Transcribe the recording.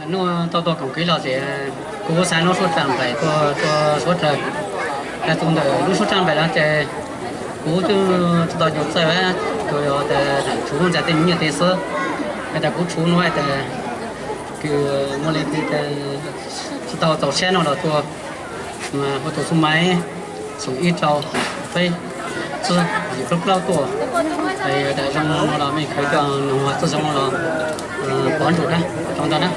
Nub tau tuaj koom kev los ces kuv xav nub suab raj nplaim tuaj, tuaj suab raws. Tus ntawm lub suab raj nplaim no ces kuv twb tsis tau nyuam txawj, tsuas yog tas tshuv ntxa tej me nyuam tej xwb. Hais tias kuv tshuv no hais tias kws muaj leej twg tsis tau txaus siab no los tuaj, hu tus xub maib xoom ib rau peb tsib yim plaub plaub tuaj. Yog tas zoo no los mej khaws coj noog txoj zoo los pov ntsum na, zoo ntag na.